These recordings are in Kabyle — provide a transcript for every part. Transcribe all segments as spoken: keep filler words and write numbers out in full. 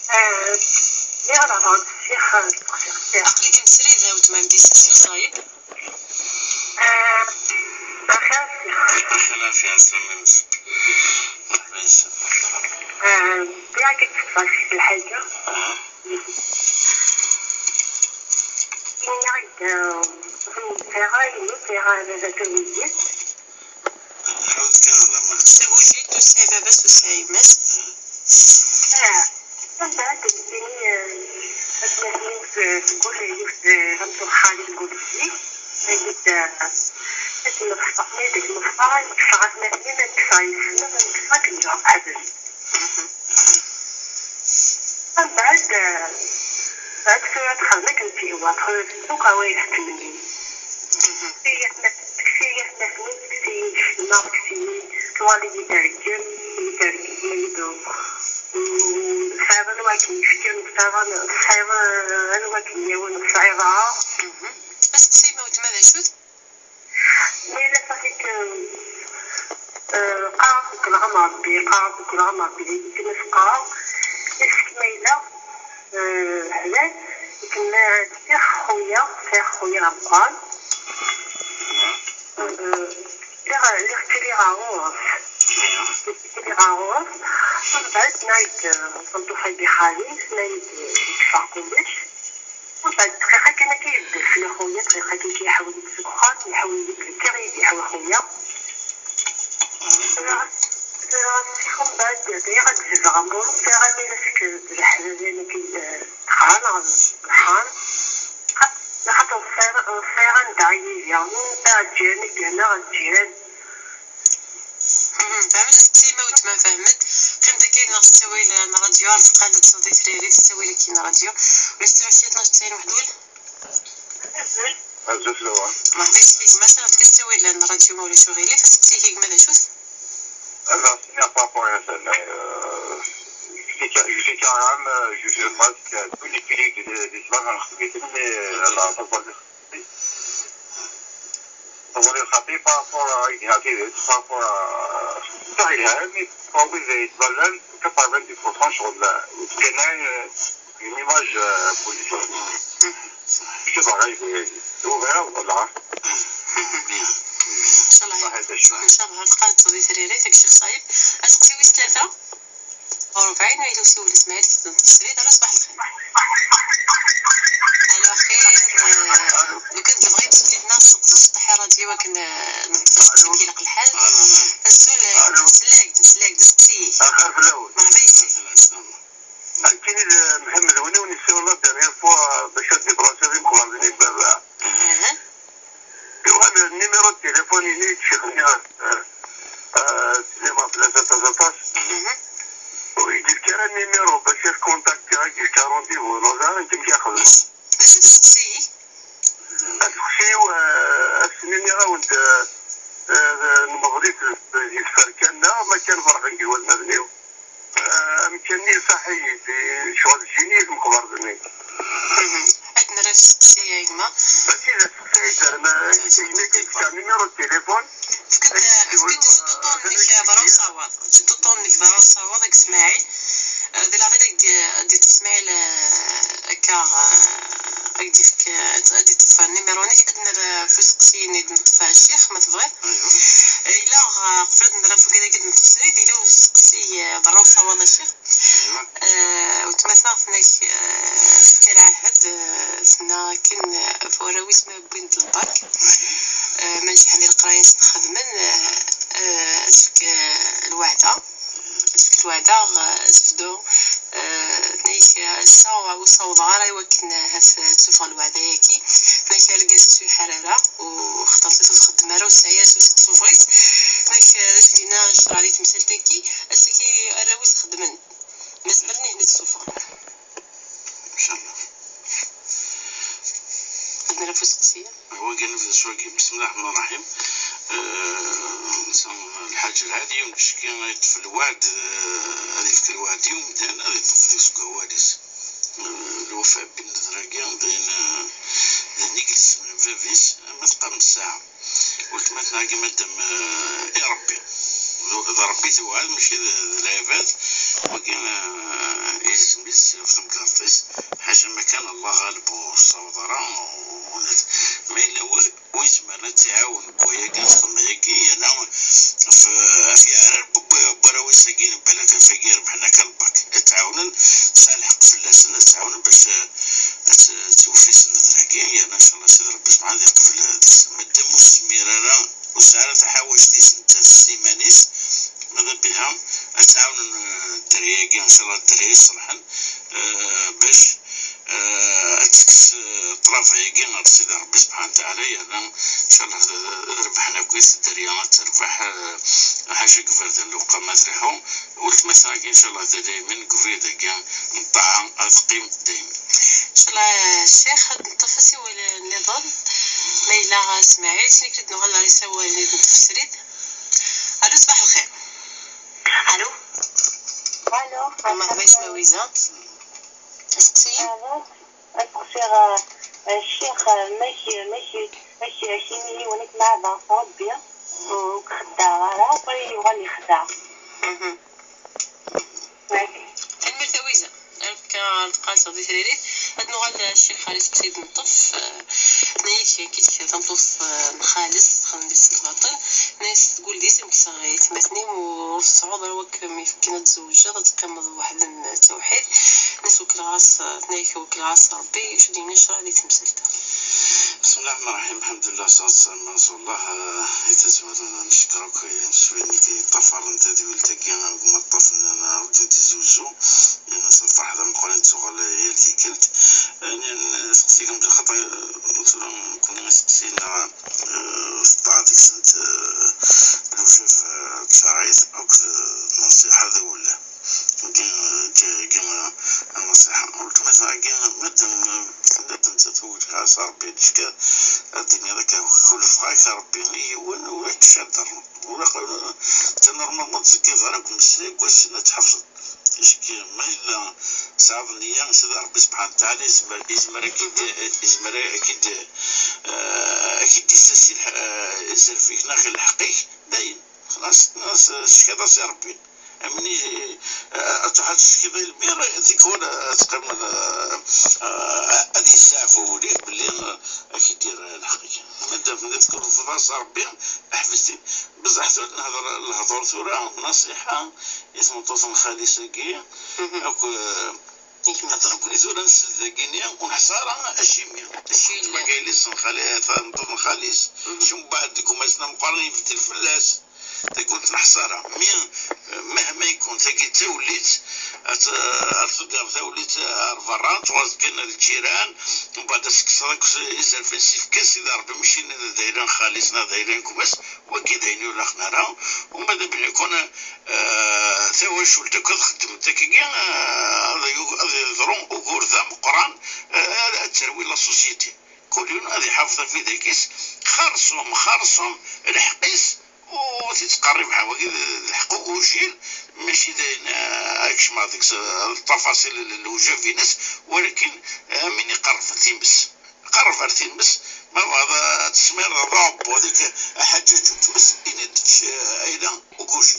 Lliɣ nehḍer d ccix, d teqcict. Aql-ikem srid a weltma Mdisa, ccix Ṣayeb. Axir a ccix. Axir a ccix, semmim-d. Merḥba yis-m. Bɣiɣ ad k-d-sqsiɣ lḥaǧa. Yenna-ak-d, ur sɛiɣ ara yemma, ur sɛiɣ ara baba, d tagujilt. Tagujit ur tesɛi baba-s, ur tesɛi yemma-s. Ah, anda ad d-nettini, eh, atmaten-iw s-, seg ul, yiwet, eh, tameṭṭut xali deg ul-is, ad d-, eh, ad d-neffer, ma d-neffer, ad neffer atmaten-im, ad neffer yes-sen, ad neffer akken ǧǧeɣ qeḥben. Mbeɛd, eh, mbeɛd tura txedm akken tihwa, txedm akk awa yettmenni. Teksi-yi atmaten-iw, teksi-yi yecma, teksi-yi twali-yi tergem, yi tergem, yi-d tesɛiḍ anwa akken yefkan, tesɛiḍ an-, tesɛiḍ, eh, anwa akken yawen, tesɛiḍ ara. Aseqsi ma weltma d acu-t? Ma yella ṣaḥit, eh, qqareɣ deg leɣm Rebbi, qqareɣ deg leɣm Rebbi, d ayen kan i s-qqareɣ. Ass ma yella, eh, ḥlal, akken ma sɛiɣ xuya, sɛiɣ xuya ameqqran. Eh, lliɣ, lliɣ ttiliɣ ɣer ɣur-s. Ttiliɣ ɣer ɣur-s. Mbeɛd, nna-yi-d, eh, tameṭṭut-agi xali-s, nna-yi-d, eh, yekfa kullec. Mbeɛd dqiqa kan akka yebda fell-i xuya, dqiqa kan akka yeḥwi-yi-d seg uxxam, yeḥwi-yi-d lkiɣ i yi-d-yeḥwi xuya. Tura, tura, mbeɛd bɣiɣ ad d-zedɣeɣ amur, tura mi ara tekker d leḥbab-im akka d-, dexxan, neɣ d leḥram. Xaṭer ẓriɣ, ẓriɣ anda i yidir, mbeɛd ǧǧan, ǧǧan-aɣ ǧǧiran. Mhm, fehmet aseqsi ma weltma fehmet. Qqim dagi neɣ s ttawil n ṛṛadyu, ar teqqal ad tsuḍ i tririt s ttawil-agi n ṛṛadyu. Ula s ttawil ssya tnac tesɛin waḥed ul. Azul fell-awen. Merḥba yesek a gma, saraɣ-d kan s ttawil n ṛṛadyu ma ulac uɣilif. Aseqsi-agi a gma d acu-t? Ad as-iniɣ par rapport à celle-là, euh, je suis ca-, je suis carrément, euh, je suis presque tous les clics de, de cela, mais, euh, la, la, Ẓriɣ xaṭi par rapport à, par rapport à, صح يلها، mais pas وين يتبلل quatre-vingt-dix pour cent شغل كان une image positive. شوف غير هو غير ولا؟ Bien. Inchallah. صح هذا الشيء. Inchallah, تقدر تضيف لي ريتك شيخ صايب. أسقسي ويس ثلاثة. أربعين وإلا وسي ولد إسماعيل تسلم تسريد. ألو، صباح الخير. ألو، خير. آه، لو كان تبغي تسدي لنا السوق، تسطحي راديو، ولكن، آه، نتفاش كي يلق الحال. ألو، نعم. أزول، آه، ألو. نسلاك، نسلاك، دسقسي. آه، خير في الأول. مرحبا يسي. كاين محمد وني ونسي والله dernière fois باش ديبلاسي غير مخلصني بابا. أها. يوغال النيميرو التليفون يني تشيخني، آه، آه، سينما ثلاثة ثلاثة عشر. ويجيب كان النيميرو باش يكونتاكتي، غير يجيب كان رونديفو، نو زعما انت مشي ياخذ. باش تسقسي؟ اسقسي، آه، السنين راهو انت، آه، آه، المغرب يتفركنا، ما كان فرق نقول مبني. آه، أمكنني صحي في شغل جيني مقبر ذني. أدنى راه تسقسي يا يما. ماشي لا تسقسي، زعما يمكن تاع نيميرو التليفون. فكنت، فكنت جدو طونك ضرب صواب. جدو طونك ضرب صواب داك إسماعيل. آه، دي لا غير دي، دي طف إسماعيل، آه، هكا، آه، دي فك، آه، دي طف النيميرو نيك أدنى راه فسقسيني دي نطفى الشيخ ما تبغي. إلا، آه، قبل نرى فوق هذا قد نطف سريد، إلا وسقسي، آه، ضرب صواب الشيخ. آه، وتمثل فناك، آه، سكر عهد، آه، سنا كن، آه، فورا ويس ما بنت الباك. آه، من شحال القراية نخدمن، آه، آه، أسفك، آه، الوعدة. أسفك الوعدة، آه، أسفدو، آه، نيك، آه، الصو-، وصوض غارة يوكن، آه، هاس، آه، تسوفغ الوعدة ياكي. نيك أرقاز سوي حرارة، وخطر تسوس خدمة راه وسعيا سوس تسوفغيت. نيك، آه، أسفك دينا شرع لي تمثال تاكي، أسفك أراوي تخدمن. ما زمرني هنا تسوفغ. إن شاء الله. عندنا فوق سقسية. هو قال نفذ شوية. بسم الله الرحمن الرحيم. آه، نسمى الحاج العادي يوم تشكي يطفي الوعد، آه، هذه في الوعد يوم دان هذه تطفي سكواليس. آه، الوفاء بالنذر كاع داين، آه، داين يجلس من بابيس، ما تقام الساعة. قلت ما تناقي مادام، آه، يا ربي. إذا ربي توعد ماشي ذ-، ذ العباد، ولكن، آه، يلزم ɣef temgerḍt-is, ḥaca ma kan Allah ɣaleb ur tessaweḍ ara, u-, u-, ma yella wi, wi izemren ad tt-iɛawen deg wayagi, xdem ayagi, yerna f-, ɣef yeɛrar n warraw-is-agi, balak ɣef wagi rebḥen akka lbak, ad tt-ɛawnen, tesɛa lḥeqq fell-asen, ad tt-ɛawnen bac, eh, ad tt-, ad tweffi ssnat-agi, yerna ncallah Sidi Rebbi Sebḥan ad iqbel deg-s. Ma dam ur s-tezmir ara, ur tesɛi ara taḥawact-is nettat s iman-is, mada biha ad tt-ɛawnen, eh, dderya-agi, ncallah dderya iṣelḥen, eh, bac, eh, ad tekkes, eh, ṭṭlaba-agi ɣer Sidi Rebbi Sebḥan Taɛala, yerna ncallah ad, ad rebḥen akkit, dderya ad terbeḥ, eh, ḥaca deg iberdan lewqama triḥu, weltma-tneɣ-agi ncallah da daymen deg ubrid-agi n ṭṭaɛa ad teqqim daymen. Ncallah, Ccix, ad neṭṭef asiwel nniḍen. Ma yella Smaɛil, snig ad nuɣal ɣer isawalen i d-neṭṭef srid. Alo, ṣbaḥ lxir. Alo. Alo. Merḥba, Lwiza. Asteqsi-im? Alo. Ad seqsiɣ, eh, Ccix, eh, mek, mek, mek, acimi yiwen i t-neɛdeɣ s Rebbi, ur k-xeddaɛeɣ ara, après yuɣal yexdeɛ. Mhm. Tanemmirt a Wiza. Akka teqqalseɣ di tririt. Ad nuɣal, eh, Ccix ɣer iseqsi d-neṭṭef, eh, tenna-yak, yak-itt tameṭṭut, eh, n xali-s, txeddem di-s lbaṭel. Tenna-yas tgul di-s, amek i yettiɣ yetmaten-im, ur tesɛuḍ ara wak mi fkin ad tzewǧeḍ, ad teqqimeḍ weḥd-m d tawḥidt. Tenna-yas wekleɣ-as, tenna-yak wekleɣ-as Rebbi, acu d-yenna ccṛeɛ di temsalt-a? بسم الله الرحمن الرحيم. الحمد لله والصلاة والسلام على رسول الله. آه، إذا زمان نشكرك، آه، نسوي لك طفر أنت دي ولتك، آه، ما طفنا، أنا ودي تزوزو. أنا سنفرح هذا مقرن تسوغ يا التيكلت. أنا نسقسيكم بالخطأ، آه، مثلًا كنا نسقسينا، آه، في بعض السنت، آه، لو شاف، آه، تشاريت أو ك-، نصيحة ذي ولا. كاين، كاين، كاين النصيحة. قلت مثلًا كاين مادام، مادام تزوج خاص ربي هاد الشكل، الدنيا ذاك كل فراك ربي يون ولا تشدر. ولا ق-، تا normalement تزكي ضرك مسلك واش تحفظ. اش كي ما إلا صعب النية، سيدي ربي سبحانه وتعالى يزمر، يزمر أكيد، يزمر أكيد، آه، أكيد يساسي الح-، آه، يزر فيك ناخي الحقيق. دايم خلاص، خلاص، الشكل راسي ربي. أمني، آه، تروح تشكي ذي المير، تكون، آه، تقيم، آه، آه، هذه الساعة فوليك باللي، آه، راك يدير الحقيقة. ما دام نذكر في راس ربي، حفظتي. بصح تعود نهضر، الهضور ثورة، نصيحة، اسم طوف خالي ساقي. أكو، آه، خاطر كل ثورة نسل ذاكيني، ونحصارة أشيمية. ما قايل لي سن خالي، ثان طوف خاليس. شو بعد ديكم اسنا مقارنين في الفلاس. تقول نحصرها. مي مهما يكون تاكي توليت، أت-، أتقدر توليت أربعة، تغزقنا الجيران، ومن بعد سكسرك يزال في السيف كاس، إذا ربي مشينا دايرين خالصنا دايرين كوماس، وكي دايرين ولا خنارا، وماذا بيكون، آه، ثوى شول تاكل خدم تاكي، آه، هذا يو-، هذا يضرون وقور ذا مقران، آه، هذا التروي لا سوسيتي. كل يوم هذه حافظة في ذاكيس، خرصهم، خرصهم، الحقيس، وتتقرب حواقي الحقوق وجيل، ماشي داين، آه، هاك شما ديك س-، التفاصيل ال-، الوجه في ناس، ولكن، آه، من يقرب تيمس، قرب تيمس، ما بعض تسمير الرعب وهذيك حاجة تمس إلى ديك، آه، عيلة وكوشي.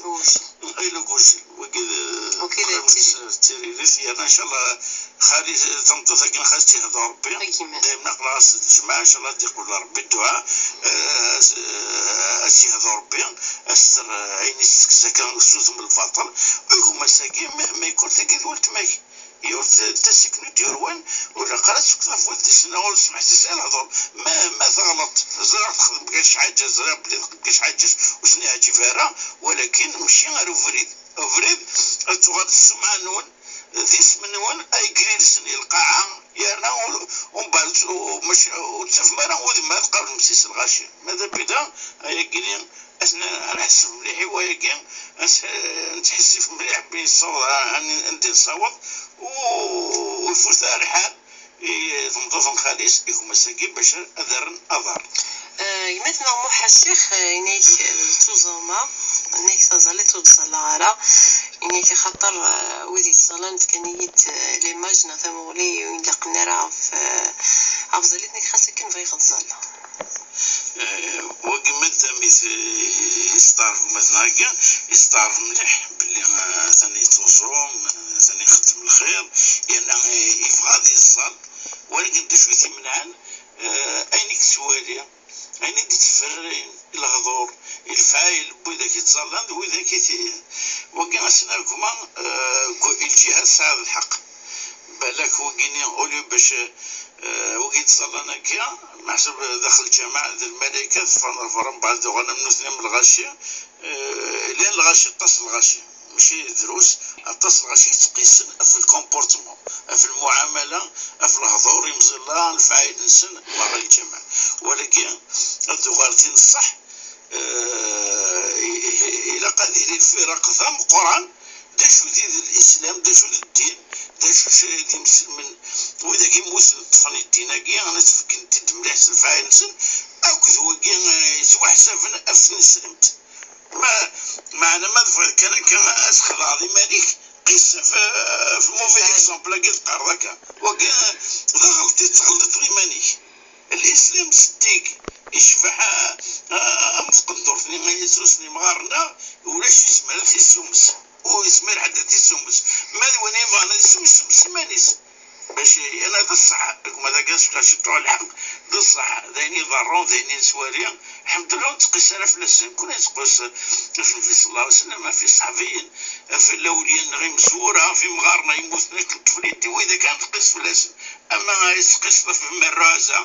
إلا كوشي. وكذا وكذا خير تيري. التيري. يلا إن شاء الله خالي تنطيط كي خاص تهضر ربي. دايما نقرا راس الجمعة إن شاء الله ديقول ربي الدعاء. آه، س-، آه، أسي هذا ربي، أستر، آه، عيني السكسة كان سوز من الباطل. ويقوم مساكين ما، ما يكون تاكي ولد ماك. يقول ت-، تسكنو ديروان، ولا قرأت سكتنا في ولد السنة، ولا سمعت تسأل هضر. ما، ما تغلط. زرع تخدم كاش حاجة، زرع بلي تخدم كاش حاجة، وسني عجيب هرا، ولكن مشي غير فريد. Ubrid, ad tuɣal tsemɛa-nwen, d isem-nwen ay grilsen i lqaɛa, yerna ur, ur, mbaɛd ur, ur, mac-, ur ttafem ara udem ad tqablem si s lɣaci. Mada bida, ayagi, ad n-, ad nḥesseb mliḥ i wayagi, ad s-, nettḥessif mliḥ bin nessaweḍ a-, a-, anda nessaweḍ, u, u ifut ara lḥal, i tmeṭṭut n xali-s, i gma-s-agi, bac ad rren aḍar. Eh, gma-tneɣ Muḥ Ccix, eh, yenna-yak, eh, d tuẓama, yenna-yak taẓallit ur ttẓallaɣ ara, yenna-yak axaṭer, eh, wid yettẓallan fkan-iyi-d, eh, l'image neɣ tamuɣli ur ilaqen ara ɣef, eh, ɣef tẓallit, nekk xas akken bɣiɣ ad ẓalleɣ. Eh, wagi madam i t-, i yesteɛref gma-tneɣ-agi, yesteɛref mliḥ belli, eh, atan yettuẓum, eh, atan ixeddem lxir, yerna, eh, yebɣa ad yeẓẓal, walakin d acu i t-imenɛen? Eh, ayen i yettwali, ayen i d-ittferrin i lehdur, i lefɛayel n widak yettẓallan d widak i t-, wagi ass n agma, eh, deg lǧiha tesɛiḍ lḥeqq. Balak wagini, au lieu bac, eh, wagi yettẓallan akka, meḥsub daxel lǧameɛ d lmalaykat, ffɣen ɣer berra, mbeɛd uɣalen am nutni am lɣaci, eh, llan lɣaci, aṭas n lɣaci. Mačči drus, aṭas n lɣaci yettqisen ɣef lcomportement, ɣef lmuɛamala, ɣef lehdur imẓilla, lefɛayel-nsen, merra lǧameɛ. Walagi, ad d-uɣal tin ṣṣeḥ, eh, ilaq ad yili lfiraq d ameqqran, d acu d, d lislam, d acu d ddin, d acu d imselmen, widak immuten ṭṭfen i ddin-agi, ad ttfeggen-t-id mliḥ s lefɛayel-nsen, akked wagi, eh, yettwaḥsaben ɣef tneslemt. Ma, meɛna ma tebɣiḍ kan akka ad txedɛeḍ iman-ik, qis ɣef, ɣef mauvais exemple-agi teqqareḍ akka. Wagi d aɣelṭ i tettɣelṭeḍ iman-ik. Lislam zeddig, icbeḥ, ah, ah, am tqendurt-nni i yettrusen imɣaren-a, ulac izmer ad t-issumes. Ur yezmir ḥedd ad t-issumes. Ma d win yebɣan ad issumes, issumes iman-is. Bac, yerna d ṣṣeḥ, gma dagi asefk ciṭuḥ lḥeqq, d ṣṣeḥ, d ayen iḍerrun, d ayen i nettwali. Lḥemdullah, ur nettqis ara fell-asen. Kul nettqis ɣef Nnbi ṣella Llahu ɛalayhi wa sallam, ɣef iṣeḥbiyen, ɣef lawliya-nneɣ imezwura, ɣef imɣaren-a yemmuten, akken ṭṭfen i ddin, wid akka nettqis fell-asen. Ama yettqis ɣef merruɛza,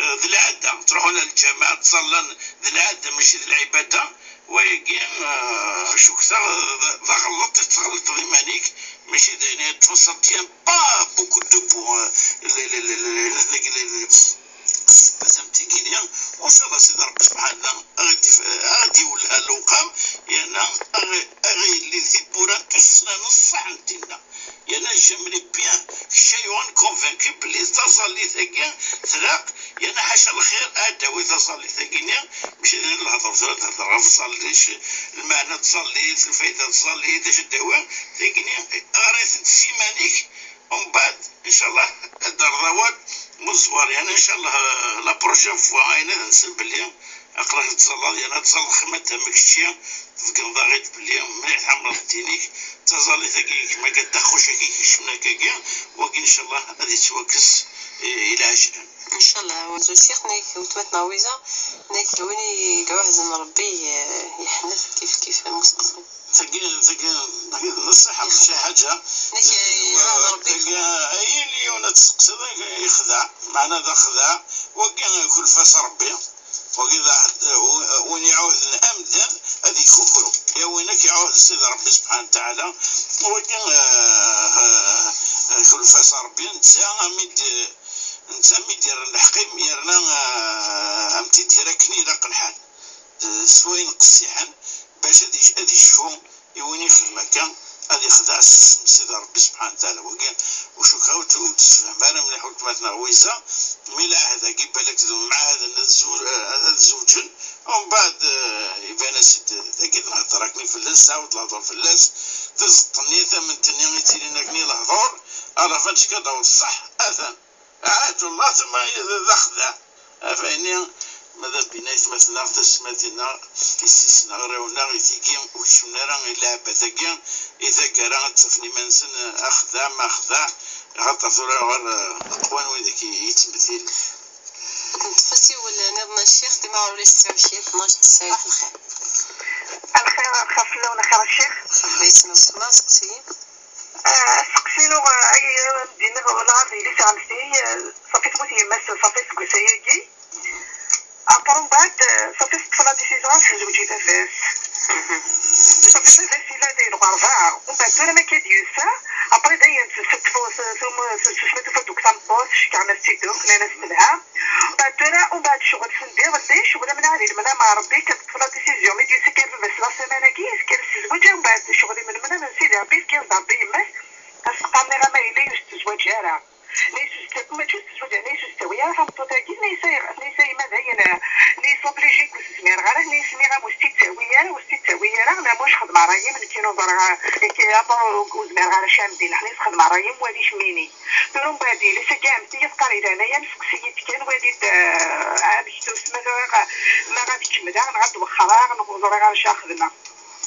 eh, d lɛada, ttruḥun ar lǧameɛ, ttẓallan, d lɛada, mačči d lɛibada. Wayagi, eh, cukteɣ d, d aɣelleṭ i tettɣelṭeḍ iman-ik, mačči d ayen yeṭṭfen, ça tient pas beaucoup debout, eh, le, le, le, le, le, le, le, ssebbat am tigini, u inchallah Sidi Rebbi subḥanahu ad ɣ-d-iwelleh lewqam, yerna a ɣ-, a ɣ-yelli d tiwwura n tussna n ṣṣeḥ n dinna. Yerna j'aimerais bien, kečč a yuɣen convaincu belli taẓallit-agi tlaq, yerna ḥaca lxir ad d-tawi taẓallit-agi-nni, mačči d ayen lehdur tura d-hedder ɣef tẓallit, lmeɛna n tẓallit, lfayda n tẓallit, acu d-tawi, tagi-nni ɣer-itent s iman-ik, umbeɛd, inchallah, ad d-terreḍ awal, mu ẓẓwar, yerna inchallah, la prochaine fois, ayen ad nsen belli, aql-ak tettẓallaḍ, yerna tettẓallaḍ xima d tama kečči, tbeggneḍ-aɣ-id belli mliḥ tḥemmleḍ ddin-ik, d taẓallit-agi, kemm akka d taxuct-agi, kecmen akkagi, wagi, inchallah, ad yettwakkes i, i lɛejlan. Inchallah, wa ccix, nek, weltma-tneɣ Wiza, nek, win i iɛuhden Rebbi, eh, yeḥnet kif kif am usteqsi. Tagi, tagi, tagi d nṣiḥa, mačči ḥaǧa. Nek, eh, iɛuhed Rebbi. Tagi, ayen i yiwen ad testeqsiḍ, yexdeɛ, meɛna d axdeɛ, wagi, ikulfa-s Rebbi. Wagi d aḥed, win iɛuhden amdan ad ikukru. Ya win ak iɛuhed Sidi Rebbi subḥanahu wa taɛala, wagi, eh, eh, eh, iculfa-s Rebbi, netta am i d-, netta am i d-yerren leḥqim, yerna, eh, am t-id-yerr akken ilaq lḥal. Eh, s wayen qessiḥen, bac ad yec-, ad yecfu i win ixdem akka, ad ixdeɛ s isem n Sidi Ṛebbi subḥanahu wa taɛala. Wagi, ur cukkeɣ ur t-, ur t-tefhem ara mliḥ weltma-tneɣ Wiza, mi lɛahd-agi balak d mɛahaden ad zw-, ad zewǧen, umbeɛd, eh, iban-as-id dagi d lhedṛa akken fell-as, tɛawed lhedṛa fell-as, tazeṭṭ-nni, tament-nni i ttilin akken i lehduṛ, alafa d-, ad d-taweḍ ṣṣeḥ, atan. Ɛahd Allah, tama d, d axdeɛ. Afayni, ma d abina aytmaten-nneɣ, tasetmatin-nneɣ, yessi-s-nneɣ, arraw-nneɣ, i tigi, ur kecmen ara i lɛebbat-agi, i taggara ad ttafen iman-nsen, eh, axdam, axdaɛ, axaṭer tura ɣer, eh, qwan widak i, i yettmetilen. Neṭṭef asiwel niḍen a ccix, dima ɣer ula s ttawcit, tnac tesɛid lxir. Lxir, lxir fell-awen, a xir a ccix. Xir bayt n weltma, seqsi-yi. Ah, asteqsi-inu, ah, ay, ah, am d-yenna, wala ɣer d yelli-s ɛemti, ah, ṣafi temmut yemma-s, ṣafi seg usay-agi. Après, mbeɛd, ah, ṣafi teṭṭef la décision ad tezweǧ i baba-s. Ṣafi baba-s yella d ayen ɣerba. Mbeɛd tura ma akka d-yusa, après dayen tettef-, tettef-, tettef-, tettef-, tufa-d deg tameṭṭut, cekkɛen-as-tt-id akk, nnan-as telha. Mbeɛd tura, mbeɛd ccɣel sendiḍ, lli ccɣel am nɛad ilmend am Ṛebbi, kan teṭṭef la décision, mi d-yusa kan baba-s la semaine-agi, yesker s zzwaǧ, mbeɛd ccɣel imelmel am n Sidi Ṛebbi, yefka-as-d Ṛebbi yemma-s, as-teqqar niɣ ama yella ur s-tezwaǧ ara. Nna-yas ur s-ttawi, mačči ur s-tezwaǧ, nna-yas ur s-ttawi ara tameṭṭut-agi, nna-yas ayɣ-, nna-yas a yemma dayen, nna-yas ur s-obligé, ur s-zmireɣ ara, nna-yas nniɣ-am ur s-tt-ttawi ara, ur s-ttawi ara, nna-yas ur xedmeɣ ṛṛay-im, nekkini ur ẓriɣ ara, nekkini ur zmireɣ ara cam di leḥni, xedmeɣ ṛṛay-im, wali kemmini. Tura mbeɛd yili-s akka ɛemti, teqqar i leɛnaya-m, seqsi-yi-d kan, wali-d, eh, amek tusma, ma ɣad kemmleɣ, neɣ ad wexxreɣ, neɣ ur ẓriɣ ara acu ara xedmeɣ.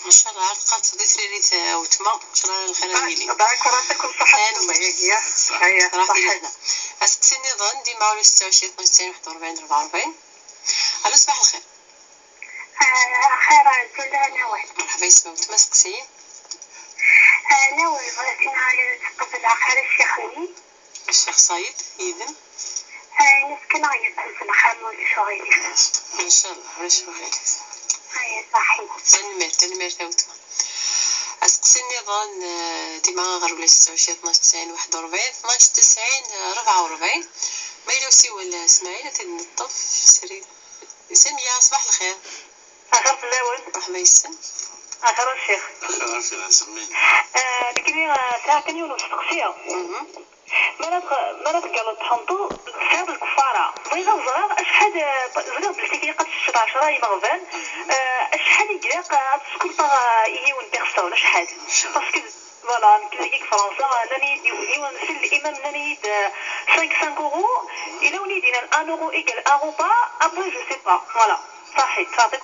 Ncallah ar teqqaḍ di tririt, a wetma, ncallah lxir ad yili. Tanemmirt. Aseqsi nniḍen, dima ulac ستة وعشرين اثناش وتسعين واحد وأربعين أربعة وأربعين. Alo, ṣbaḥ lxir. Xir, azul, anwa? Merḥba yes-m a wetma, seqsi. Anwa bɣiɣ ad teqbel axir a ccix-nni? Ccix Ṣayeb, yid-m. Ayen kan ad yeṭṭef s lxir, ma ulac aɣilif. Ncallah, ulac aɣilif. Aya, ṣaḥit. Tanemmirt, tanemmirt a wetma. Aseqsi nniḍen, eh, dima ɣer ula ستة وعشرين اثناش وتسعين واحد وأربعين اثناش تسعين أربعة وأربعين. Ma yella usiwel, eh, Smaɛil, ad t-id-neṭṭef srid. Samiya, ṣbaḥ lxir. Axir fell-awen. Merḥba yes-m. Axir a ccix. Axir a ccix, semmi. Eh, nekkni, eh, sɛiɣ kan yiwen usteqsi. Mhm. Mi ara tg-, mi ara tegganeḍ tḥenṭu, tesɛiḍ lkeffara. Bɣiɣ ad ẓreɣ acḥal, eh, ẓriɣ belli ilaq ad teččeḍ ɛecra imeɣban, eh, acḥal i ilaq ad teskelṭeḍ, eh, i yiwen personne, acḥal? Parce que, voilà, nekk dagi deg Fransa, nnan-iyi-d yiwen, yiwen si limam nnan-iyi-d, eh, cinq, cinq euros, yella win i yi-d-yennan un euro égale un repas, après, je sais pas. Voilà. Ṣaḥit, ṣaḥit.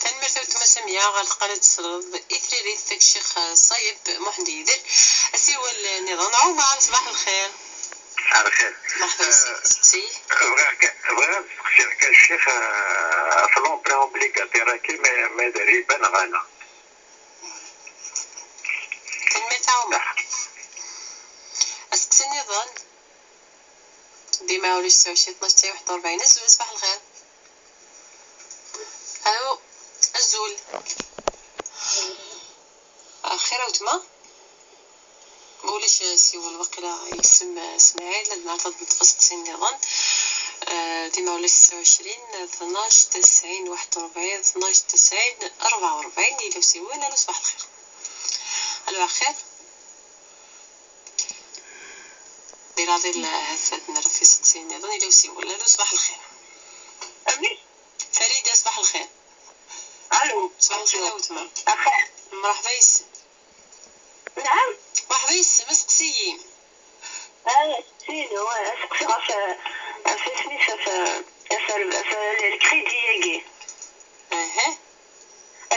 Tanemmirt a wetma Samiya, ɣer leqraya ad tesleḍ i tririt n ccix Ṣayeb Muḥend Yidir. Asiwel nniḍen, Ɛumar, ṣbaḥ lxir. Ṣbaḥ lxir. Merḥba yes-k, seqsi. Eh, bɣiɣ ka-, bɣiɣ ad seqsiɣ kan ccix, eh, ɣef l'emprunt obligataire-agi, ma, ma d riba neɣ ala. Tanemmirt a Ɛumar. Aseqsi nniḍen. Dima ulac ستة وعشرين اثناش واحد وأربعين. Azul, ṣbaḥ lxir. Alo, azul. Axir a wetma? Ma ulac, eh, siwel, waqila yeksem, eh, Smaɛil, ad nɛawed ad neṭṭef aseqsi nniḍen. Eh, dima ulac ستة وعشرين اثناش تسعين واحد وأربعين اثناش تسعين أربعة وأربعين, yella usiwel, alo, ṣbaḥ lxir. Alo, axir. Dira di lhaf ad nref iseqsiyen nniḍen, yella usiwel. Alo, ṣbaḥ lxir. Amek? Farida, ṣbaḥ lxir. Alo. Ṣbaḥ lxir a wetma. Axir. Merḥba yes-m. Naɛam. Merḥba yes-m, aseqsi-yi. Ah, aseqsi-inu, ah, aseqsi ɣef, ɣef isem-is, ɣef, ɣef, ɣef, ɣef lkridi-agi. Aha.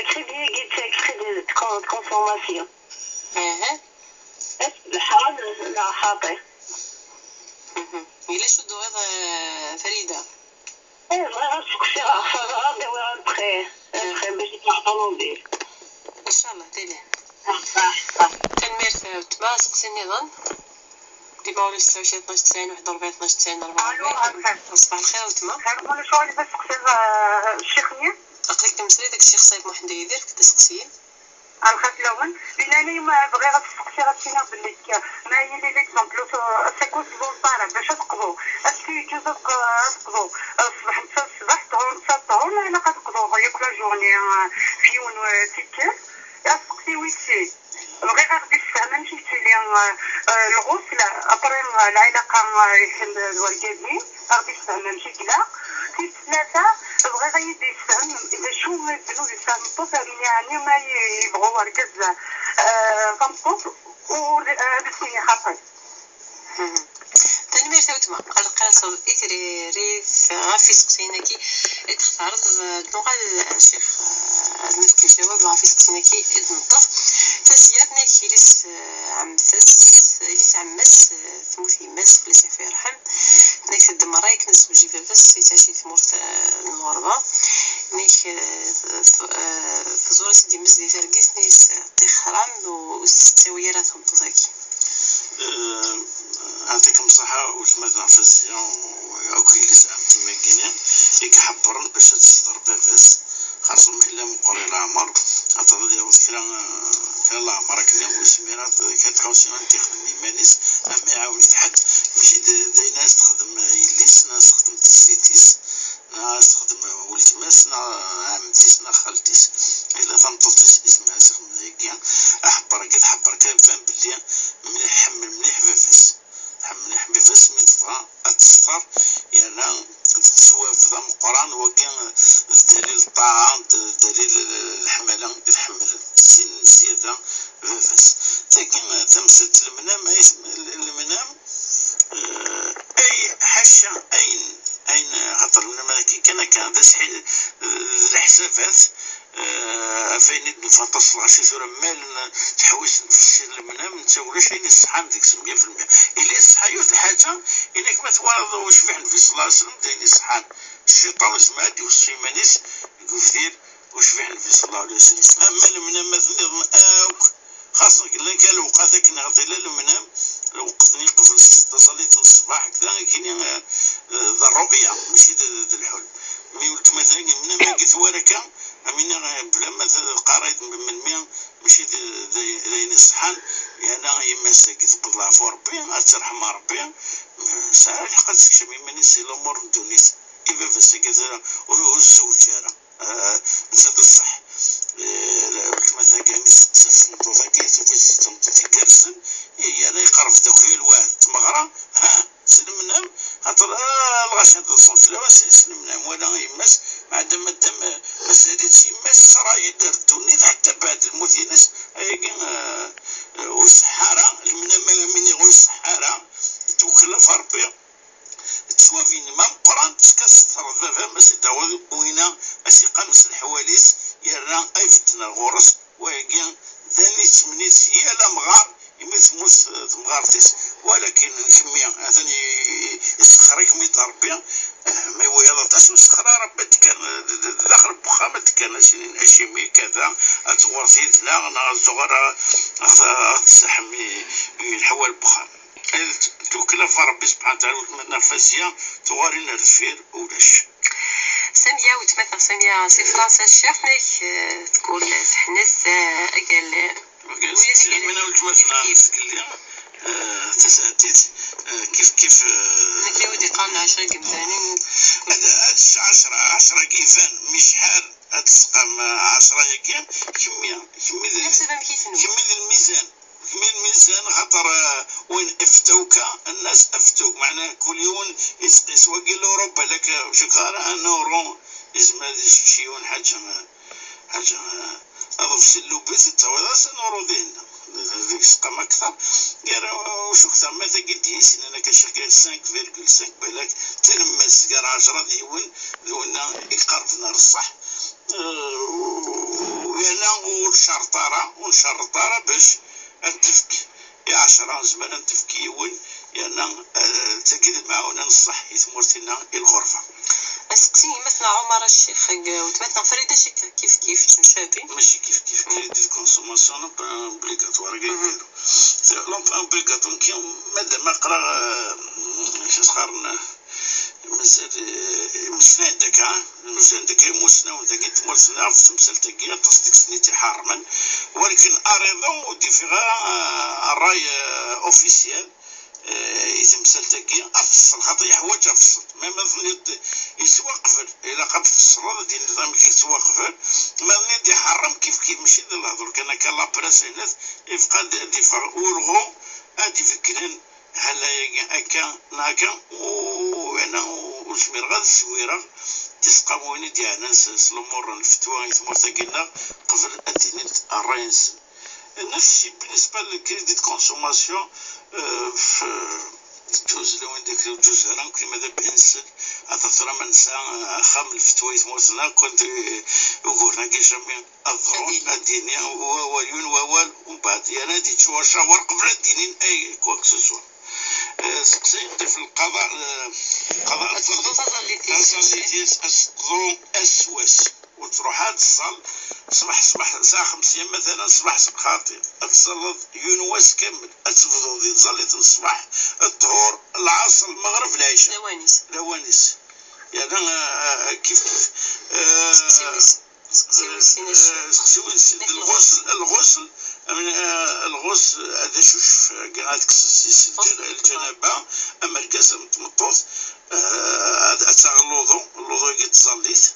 Lkridi-agi d lkridi de con-, de consommation. Aha. Est-ce que d lḥram neɣ xaṭi? Mhm. Yella acu d-tebɣiḍ, eh, Farida? Eh, bɣiɣ ad seqsiɣ ɣef, ad awiɣ un prêt, un prêt باش نطلع طوموبيل. Ncallah, tili. Ah, ah, ah. Tanemmirt a wetma, aseqsi nniḍen. Dima ulac ستة وعشرين اثناش تسعين واحد وأربعين اثناش تسعين أربعة وأربعين. Alo, axir. Ṣbaḥ lxir a wetma. Xir, ma ulac aɣilif ad seqsiɣ, eh, ccix-nni? Aql-ik temsrid akked iseqsiyen. Lxir fell-awen. Lilani, ma bɣiɣ ad testeqsiɣ, ad tiniɣ belli ma yili l'exemple, s-, s-, akked lwuṣara bac ad teqḍu. Est-ce que yeǧǧuz ad teq-, ad teqḍu, eh, ṣṣbeḥ netta ṣṣbeḥ, ṭhur netta ṭhur, neɣ ilaq ad teqḍu yakk la journée, eh, f yiwen, eh, tikkelt? Asteqsi wis sin. Bɣiɣ ad ɣ-d-yessefhem amek i yettili, eh, eh, lɣusl, après, eh, lɛilaqa, eh, d wergaz-im, ad ɣ-d-yessefhem amek i yella. Tis tlata, bɣiɣ ad yi-d-yessefhem d acu i ddnub i tesɛa tmeṭṭut, yeɛni ma yebɣu wergaz, eh, tameṭṭut, ur, eh, ad as-yini xaṭi. Mhm. Tanemmirt a wetma. Ad qqiseɣ i tririt ɣef iseqsiyen-agi i d-textareḍ. Nuɣal, eh, ccix, eh, ad nefk ljawab ɣef iseqsiyen-agi i d-neṭṭef. Taseyyart-nni ilis, eh, ɛemmet-as, ilis ɛemma-s, eh, temmut yemma-s, fell-as iɛfu yerḥem. Nek tedda merra akken ad tezweǧ i baba-s, yettɛic di tmurt, eh, n lɣerba. Nek, eh, t-, eh, tẓur-as-id yemma-s di targit, nek, eh, ṭixer-am, ur s-tettawi ara tameṭṭut-agi. Eh, yeɛṭikem ṣṣeḥḥa weltma-tneɣ Faziya u akk yelli-s ɛemti-m-agi-nni i iḥebbren bac ad yesḍer baba-s, xaṣṣa ma yella meqqer i leɛmer, xaṭer ad yaweḍ kra, eh, kra n leɛmer akken ur yezmir ad, kan tɣawsi ad t-yexdem iman-is, ama iɛawen-it ḥedd, mačči d, d ayen ad s-texdem yelli-s, neɣ ad s-texdem tislit-is, neɣ ad s-texdem weltma-s, neɣ ɛemti-s, neɣ xalti-s. Yella tameṭṭut-is isem-is axeddim dagi, aḥebber-agi tḥebber kan, iban belli mliḥ, iḥemmel mliḥ baba-s. Tḥemmel mliḥ baba-s, mi tebɣa ad tesfer, yerna d ttwab d ameqqran, wagi d dalil ṭṭaɛa, d dalil leḥmala i tḥemmel sin zzyada baba-s. Tagi, tamsalt n lemnam, ay, lemnam, eh, ay, ḥaca, ayen, ayen, xaṭer lemnam-agi kan akka, d asḥi-, d leḥsabat, Eh, ɣef ayen i d-nufa aṭas n lɣaci tura mmal n teḥwist n tfessi n lemnam, netta ulac ayen iṣeḥḥan deg-s meyya fi lmeyya. Ila iṣeḥḥa yiwet lḥaǧa, inek ma twalaḍ ucbiḥ n Nnbi ṣella Llahu ɛalayhi wa sallam, d ayen iṣeḥḥan. Cciṭan yezmer ad d-iweṣṣi iman-is deg ubdir ucbiḥ n Nnbi ṣella Llahu ɛalayhi wa sallam. Ama lemnam ma tenniḍen akk, xaṣṣa llan kan lewqat akken ɣer tila lemnam, lweqt-nni qbel taẓallit n ṣṣbeḥ, kda akini, eh, eh, d rru'ya, mačči d, d lḥulm. Mi weltma-tagi lemnam-agi twara akka, amina, eh, bla ma teqqar-it melmi, mačči d, d, d ayen iṣeḥḥan, yerna yemma-s-agi teqqel leɛfu Rebbi, ad terḥem Rebbi, eh, tesɛa lḥeqq ad tekcem iman-is si lumuṛ n ddunit. I baba-s-agi tura ur, ur tzewǧ ara. Ah, netta d ṣṣeḥ. Eh, weltma-tagi mi tettett tameṭṭut-agi, tufa-tt d tameṭṭut igerrzen, yerna yeqreb-d akk yal waḥed d tmeɣra, ha, s lemnam, xaṭer, ah, lɣaci ad ḍsen fell-awen s, s lemnam. Wala yemma-s, meɛda ma ddam, eh, mazal-itt yemma-s tesra-yi-d ar ddunit ḥetta beɛd lmut-ines, ayagi, eh, eh, ur iṣeḥḥa ara, lemnam, mi niɣ ur iṣeḥḥa ara, twekkla ɣef Rebbi. Ttwabin ma meqqran, teskasseḍ baba-m, a s-d-aweḍ winna, a s-iqqam s leḥwal-is, yerna ay bedden ar ɣur-s, wayagi d ayen i ttmennin-t yal amɣar, imi temmut temɣart-is, walakin kemmi, atan i, i, isexxer-ikem-id Rebbi, eh, ma iwayeḍ aṭas ur sexxer ara Rebbi, ad d-kkan, d, d, d daxel n wexxam ad d-kkan, a s-inin acimi, kada, ad tuɣaleḍ yid-neɣ, neɣ ad tuɣal, ad, ad tsaḥem i, i leḥwal n wexxam. Tukkla ɣef Rebbi subḥanahu wa taɛala, weltma-tneɣ Faziya tuɣalin ar deffir ulac. Samiya, weltma-tneɣ Samiya si Fransa, tecciṛ-nnek, eh, tgul teḥnet, eh, agal, eh, wid i yellan weltma-tneɣ kif kif. Zgelli, eh, tasaɛdit, eh, kif kif, eh, nekk i wid iqqaren ɛecra n yimdanen. Ad, ad tecc ɛecra, ɛecra n yiban, mi cḥal ad tesqam, eh, ɛecra-agi, kemmi, kemmi d, nefs amek i tennum, kemmi d lmizan. Kemmel lmizan, xaṭer, eh, وين أفتوك الناس أفتوك، meɛna kul yiwen yettqis. Wagi l'euro, balak, eh, ur cukkeɣ ara un euro yezmer ad yessečč yiwen ḥaǧa, ḥaǧa, eh, aḍebsi n lubit, ad tawiḍ-as un euro dihin. Deg-s qam akteṛ, gar, eh, ur cukkeɣ ma tagi d-yis, nnan akka cinq virgule cinq, balak, tlemmast gar ɛecra d yiwen, d winna i iqerben ar ṣṣeḥ. Eh, u-, yerna ur cerreṭ ara, ur ncerreṭ ara bac ad tefk i ɛecra, nezmer ad tefk yiwen, yerna, eh, d tagi d lmaɛuna n ṣṣeḥ i tmurt-nneɣ i lɣerba. Aseqsi, gma-tneɣ Ɛumar Ccix, akked weltma-tneɣ Farida Cika, kif kif, ttemcabin? Mačči kif kif, crédit de consommation obligatoire, obligatoire, madama aql-aɣ, eh, acu s-qqaren, Mazal, eh, mmeslayen-d akka, mmeslayen-d akka imusnawen dagi n tmurt-nneɣ, ɣef temsalt-agi, aṭas deg-sen i tt-iḥeṛṛmen, walakin ariḍa ur d-ifiɣ ara, eh, ṛṛay, eh, officiel, eh, i temsalt-agi, afeṣṣel, xaṭer yeḥwaǧ afeṣṣel. Ma, ma tenniḍ-d yettwaqbel, ilaq ad tfeṣṣleḍ, ad d-tiniḍ amek i yettwaqbel. Ma tenniḍ-d iḥeṛṛem, kif kif, mačči d lehdur kan akka, la presse-inet, yebqa ad d-, ad d-iffeɣ ulɣu ad d-ibeggnen. Hala-agi akka neɣ akka, u-, u-, ana u-, ur zmireɣ ad zwireɣ tiseqqamawin i d-yeɛnan s, s lumuṛ n lfetwa i tmurt-agi-nneɣ qbel ad d-inint ṛṛay-nsen. Nefsi بالنسبة للكريدي دو كونسوماسيون، آه، في الجوز لو عندك الجوز هنا كل ماذا بينسل هذا ترى ما نسى أخا من الفتوى يتموتنا كنت، آه، وقولنا كي جامي الظروف الدينية وواليون ووال ومن بعد يعني هذه تشوى شاور قبل الدينين أي كواكسوسوا. آه، سقسي في القضاء، آه، القضاء تفضل تظلي تظلي تيس أسقضوا أسوس وتروح هاد الصال صباح، صباح الساعة خمسة مثلا، صباح صبح خاطي، تصلي يونواس كامل، تفضل دي تصلي الصباح، الطهور، العصر، المغرب، العشاء. لوانيس. لوانيس. يعني، آه، آه، كيف كيف. آه، سقسي وين سينا آه، سقسي وين سينا الغسل، الغسل، من، آه، الغسل هذا شوش، آه، قاعد كسس الجنابة، أما القاسم تمطوط، آه، هذا أتاع اللوضو، اللوضو يقد تصليت.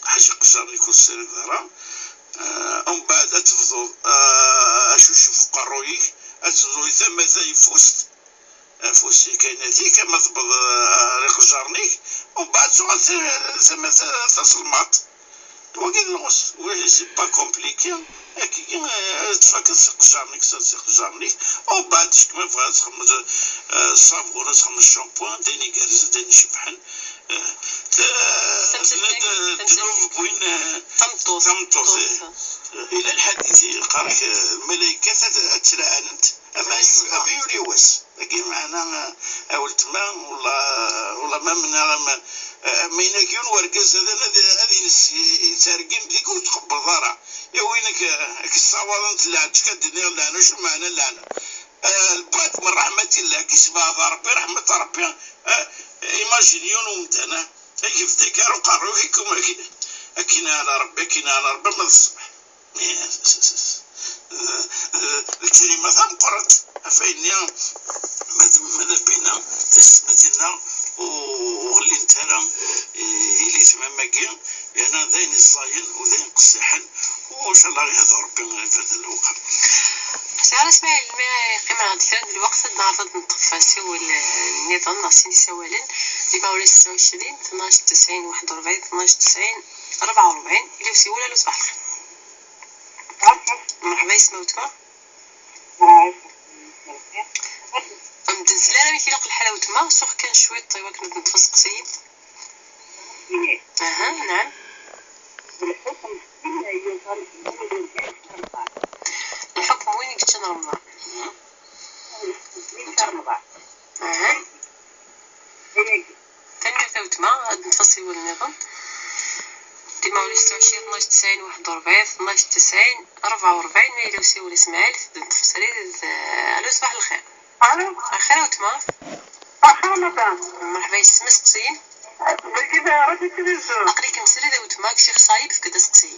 حاجة قجرني كل سير دارا. آه، ومن بعد أتفضل، آه، أشوف قرويك، أتفضل ثم ثاي فوست. فوسي كاين هذيك، ما تبض، آه، ريق جارنيك، ومن بعد تقعد ت-، تسمى ت-، تصلمات. Wagi d lɣus, wagi c'est pas compliqué. Akkagi, eh, ad tfakeḍ s iqejjaren-ik, s iqejjaren-ik. Umbeɛd, kečč ma tebɣiḍ ad txedmeḍ, eh, ṣṣabun, ad txedmeḍ shampoing, d ayen igerrzen, d ayen icebḥen. Eh, t-, Tamsalt-agi, tella d-, tamsalt-ddnub n win, eh, tameṭṭut. Tameṭṭut, eh. Tameṭṭut. Yella lḥadit yeqqar-ak, eh, lmalayka ad, ad tt-lɛanent. Ama, ama yuli wass. Dagi meɛna, a weltma, wala, wala ma mennaɣ, ama, ama inak yiwen wergaz ad, ad, ad ines yettergim deg ur tqebbleḍ ara. Yaw inak, eh, ad k-ssawaḍent leɛǧek, ad d-iniɣ leɛna, acu meɛna leɛna? Eh, lbuɛd min ṛeḥmatillah, ad k-isbeɛd Ṛebbi, ṛeḥmat Ṛebbi, eh, imagine yiwen umdan, eh, ad k-yefdek ar uqerru-k, ad k-, ad k-, ad k-inɛel Ṛebbi, ad k-inɛel Ṛebbi, ama d ṣṣbeḥ. Lǧerima tameqqrant ɣef ayenni, ma d, ma d abina, tasetmatin-nneɣ ur, ur ɣellint ara, eh, i litmam-agi, yerna d ayen iẓẓayen u d ayen qessiḥen, u ncallah ad yehdu Rebbi i lbird n lewqam. Sɛiɣ Smaɛil, mi qqimeɣ-d kra n lweqt, ad neɛreḍ ad neṭṭef asiwel, eh, nniḍen neɣ sin isawalen, di ma ulac tesɛa u ɛecrin, tnac tesɛin waḥed u rebɛin, tnac tesɛin rebɛa u rebɛin, ila usiwel. Alo, ṣbaḥ lxir. Merḥba yes-m a weltma. Medden s lɛali amek ilaq lḥal a weltma, suɣ kan cwiṭ i wakken ad neṭṭef aseqsi. Aha, naɛam. Lḥukm win i yeččan Remḍan. Aha. Tanemmirt a weltma, ad neṭṭef asiwel nniḍen. Di ma ulac tesɛa u ɛecrin, tnac tesɛin waḥed u rebɛin, tnac tesɛin rebɛa u rebɛin, ma yella usiwel a Smaɛil, ad neṭṭef srid. Alo, ṣbaḥ lxir. Alo. Lxir a weltma. Lxir a madam. Merḥba yes-m, aseqsi. Dagi d Radio Tizi Uzzu. Aql-ikem srid a weltma, deg Ccix Ṣayib, efk-d aseqsi.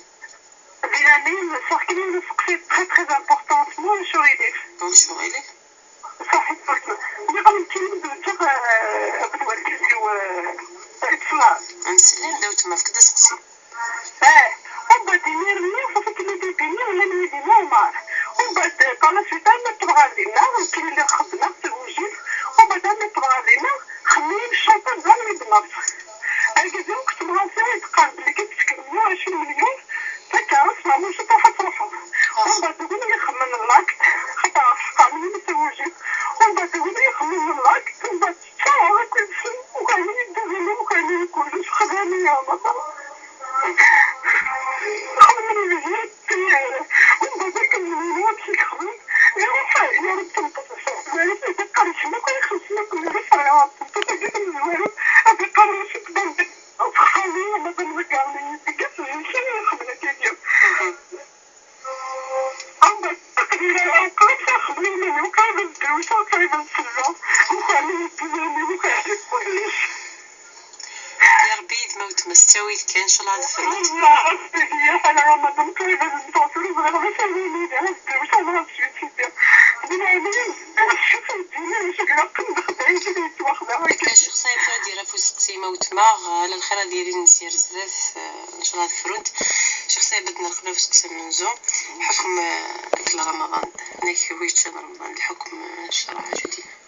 Di leɛnaya-m, sax kan yiwen useqsi très, très important, ma ulac aɣilif. Ma ulac aɣilif. Saḥit, nniɣ-am nekkini zewǧeɣ, eh, akked wergaz-iw, eh, Islam. Nsellem-d a weltma, efk-d aseqsi. Eh, umbeɛd imir-nni, safi kan bébé-nni, llan wid-inu, Ɛmer. Umbeɛd, eh, par la suite, armi ṭṭbeɣ ɣer dinna, nekkini lliɣ xeddmeɣ, tagujilt. Umbeɛd armi ṭṭbeɣ ɣer dinna, xemmemen ccanṭa d armi d-nerẓ. Argaz-iw, kkseɣ-as, eh, d-qqaren belli kan tesken meyya u ɛecrin melyun, takerrust, ma ulac ad truḥ, ad truḥeḍ. Umbeɛd d win i ixemmen l'acte, xaṭer ḥeqren-iyi tagujilt. Umbeɛd d win i ixemmen l'acte, umbeɛd tettaɣ akk-nsen, ukren-iyi dduzin, ukren-iyi kullec, xedɛen-iyi a Maṭer. Xedmen deg-i tiyara. Umbeɛd akken nniɣ amek i yexdem, iruḥ, yerra-d tameṭṭut-is. Ad iqqar kemm akk ay xemsen akk, ad iqqar ɣer tmeṭṭut-agi tamezwarut, ad iqqar mačči d Texṣer-iyi, ma d amḍegger-nni, deg-s zik i ixedmen akkagi. Anda aql-i ara uqrib s axeddim-inu, qrib ad d-drewseɣ, qrib ad selleɣ, ukren-iyi dduzin-iw, ukren-iyi kullec. Ya Rebbi, yid-m a weltma, s ttawil kan, ncallah ad frunt. Rebbi, ya ḥala Ramadan, qrib ad neffeɣ tura, ẓriɣ d acu ara yili, ad d-drewseɣ neɣ ad suicidiɣ. Di leɛnaya-m, Ccix Saɛid tura ad yili ɣef useqsi ma weltma, ala lxir ad yili nesya ar zdat, eh, ncallah ad frunt. Ccix Saɛid, ad nerqeb ɣef useqsi amenzu. Ḥukm, eh, akl Ramadan, nek wi yeččan Ramadan, lḥukm, eh, ccṛeɛ, acu d-yenna?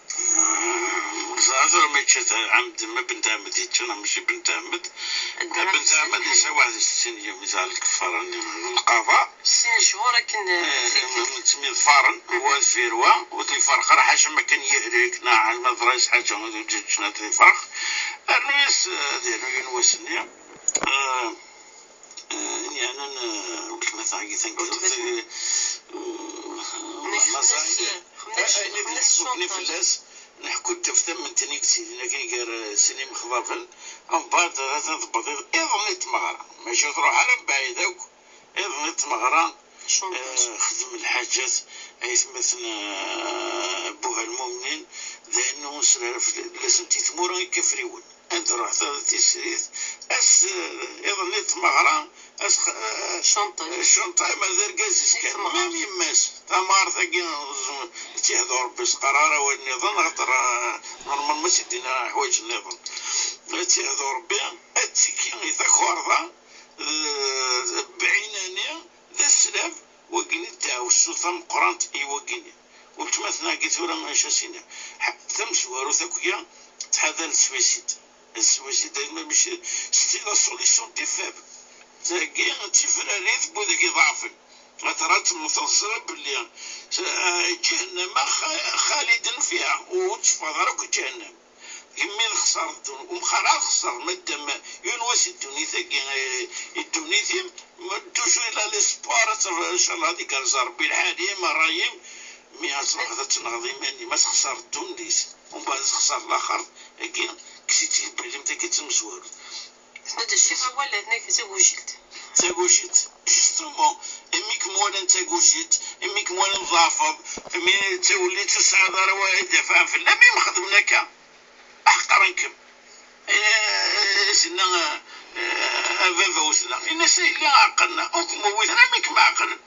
Ẓer tura ma yečča ɛemd, ma Ben Tɛemmed yečča, neɣ mačči Ben Tɛemmed. Ben Tɛemmed yesɛa waḥed u settin yum, yesɛa lkeffara-nni, lqaḍa. Sin lechur akken, eh, eh, tikkelt. Ttemyeḍfaren, wa deffir wa, ur t-iferreq ara, ḥaca ma kan yehlek, neɣ ma teḍra-yas ḥaǧa, ur yeǧǧa ad t-ifreq. Rnu-yas, eh, ad yernu yiwen wass-nni. Eh, eh, yeɛnan, eh, weltma-tneɣ-agi taneggart, eh, eh, ayen i d-yesfukni fell-as, neḥku-d ɣef tamemt-nni i yettili akken gar, eh, sin imexḍaben, mbeɛd ad tebbeḍ iḍ-, iḍelli n tmeɣra, mačči truḥ ara mebɛid akk. Iḍelli n tmeɣra, eh, xdem lḥaǧat, aytmaten, eh, Buha Lmumnin, d ayen ur nesri ara fell-, fell-asent i tmura ikafriwen. Ad nruḥ tura tisrit, ass, eh, iḍelli n tmeɣra, ass, eh, ccenṭa, ma d argaz-is kan, même yemma-s, tamɣart-agi, ur tt-ihdu Rebbi, ur s-qqar ara awal nniḍen, axaṭer, eh, normalement, ma s-id-yenna ḥwayeǧ nniḍen. Ad tt-ihdu Rebbi, ad tekki i takerḍa, d, d, d lɛinani, d aslaf, wagini d taɛussut tameqqrant i wagini. Weltma-tneɣ-agi tura, acu as-iniɣ? Ḥ-, tamezwarut akk-ya, ttḥadar le suicide. Le suicide, ma mačči, c'est la solution des faibles. Tagi d tifrarit n wudeg iḍeɛfen. Atra temmteḍ, teẓriḍ belli, eh, ǧahennama xa-, xaliden fiha, ur tetteffɣeḍ ara akk ǧahennam. Kemmi txesreḍ ddun-, umxar ad txesreḍ, ma ddam yiwen wass i ddunit-agi, eh, i ddunit-im, ma toujours il a l'espoir, ad taf-, inchallah ad igerrez Rebbi lḥal-im, ṛṛay-im, mi ad truḥeḍ ad tenɣeḍ iman-im, ad txesreḍ ddunit, umbeɛd ad txesreḍ laxert, agi, kkes-itt i lbal-im, tagi d tamezwarut. Tenna-d ccix awal, tenna-k d tagujilt. Tagujilt, justement, imi kem-walan d tagujilt, imi kem-walan tḍeɛfeḍ, imi d tawellit ur tesɛiḍ ara wa idafɛen fell-am, imi xedmen akka. Ḥeqren-kem. Eh, as-inna, eh, a baba wten-aɣ. Ini-as a yelli ɛeqlen-aɣ. Ur kem-wwiten ara, mi kem-ɛeqlen.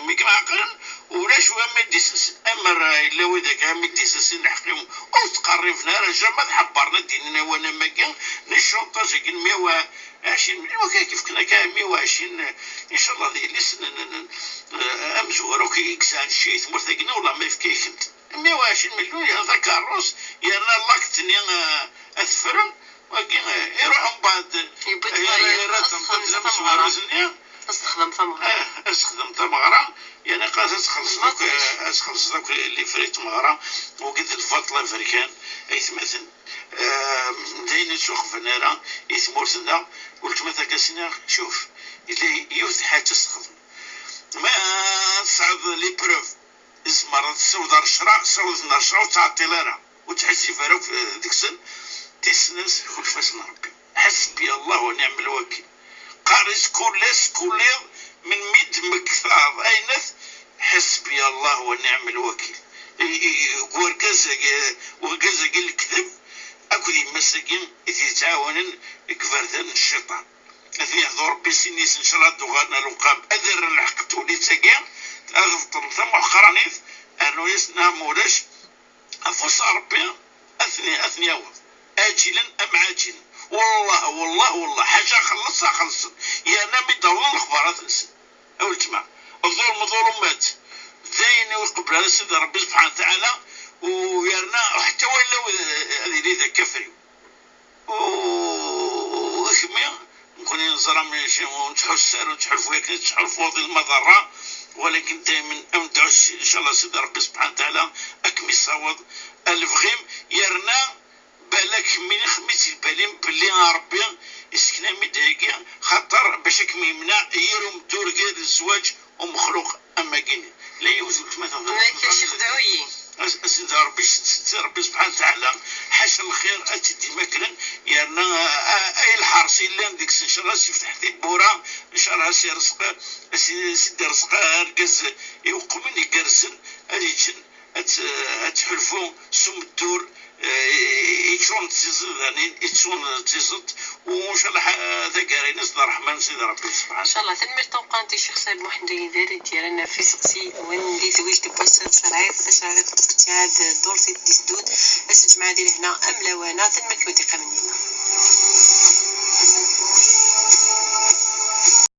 Mi kem-ɛeqlen, ulac wa mi d-isas. Amer yella widak mi d-isasin lḥeqq-im, ur ttqerriben ara, jamais ad ḥebbren ad d-inin awan am wagi, ni ccanṭaj-agi n mya u ɛecrin, anwa akka i k-ifken akka mya u ɛecrin, incallah d yelli-s n, n, n, n, eh, amezwaru akk i yesɛan cci i tmurt-agi, wala ma yefka-yak-tent. Mya u ɛecrin million yerna takeṛṛust, yerna lakṭ-nni, eh, ad tefren, wagi, eh, iruḥ mbeɛd, yewwi-d yerra, yerra-d asexdem d tameɣra. Ad texdem tameɣra. Eh, ad texdem tameɣra, yerna qas ad txellṣeḍ akk, ad txellṣeḍ akk les frais n tmeɣra, wagi d lbaṭel aberkan, aytmaten. Eh, d ayen ur ttwaxben ara i tmurt-nneɣ. Weltma Takasina, cuf, yella yiwet n lḥaǧa ad texdem. Ma tesɛiḍ les preuves, tzemreḍ ad tessiwḍeḍ ar ccṛeɛ, ssiweḍ-iten ar ccṛeɛ, ur ttɛeṭṭil ara, ur ttḥezzib ara akk, eh, deg-sen. Tis snat, iḥulfa-sen Ṛebbi. Ḥasbi Allah wa niɛmal wakil. Qqar-it kul ass, kul iḍ, melmi d-temmektaḍ ayen at, ḥasbi Allah wa niɛmal wakil. I, i, i, deg urgaz-agi, urgaz-agi n lekdeb akked yemma-s-agi i t-yettɛawanen deg iberdan n cciṭan. Ad ihdu Ṛebbi sin yis-sen, incallah ad d-uɣalen ar lewqam, ad rren lḥeqq n twellit-agi, ad beṭlen tamuḥqranit, rnu-yas nna ma ulac, afus n Ṛebbi ad ten-, ad ten-yaweḍ. Aǧilen am ɛaǧilen. Wellah, wellah, wellah, ḥaǧa xelleṣ, xelṣen. Yerna mi d-awḍen lexbarat-nsen. A weltma, ḍulm ḍulumat. D ayen ur iqebbel ara Sidi Ṛebbi subḥanahu wa taɛala, u yerna ḥetta wala ad yili d akafriw. U, u kemmi, nekkni neẓra mačči ur nettḥussu ara, ur nettḥulfu akken i tettḥulfuḍ i lmaḍerra, walakin daymen ad nedɛu s-, incallah Sidi Ṛebbi subḥanahu wa taɛala ad kem-issaweḍ ar lebɣi-m, yerna balak kemmi xemmem-itt di lbal-im belli a Ṛebbi isken-am-id ayagi, xaṭer bac ad kem-yemneɛ yir umeddur gar lezwaǧ umexluq am wagini. La yiwet weltma teɣda. Nekk a Ccix dɛu-yi. As-, a Sidi Ṛebbi, s-, s-, Ṛebbi subḥanahu wa taɛala, ḥaca lxir ad tt-id-imakren, yerna, a, a, ay lḥers yellan deg-s, incallah ad s-yefteḥ tibbura, incallah ad s-irezq, ad s-, ad s-id-irezq argaz iweqmen igerrzen, ad yeǧǧen ad t-, ad tḥulfu s umeddur, eh, yeččuren d tiẓidanin, yeččuren d tiẓeṭ, u incallah, eh, taggara-ines d ṛṛeḥma n Sidi Ṛebbi subḥanahu. Incallah, tanemmirt tameqqrant i Ccix Saɛid Muḥend Uyidir i d-yerran ɣef iseqsiyen-nwen di tewrict n wass-a, tacerɛit, tacerɛit n tfettiɛt d ddurt i d-isdud, ass n lǧemɛa di lehna am lawan-a, tanemmirt i wid iqqimen yid-neɣ.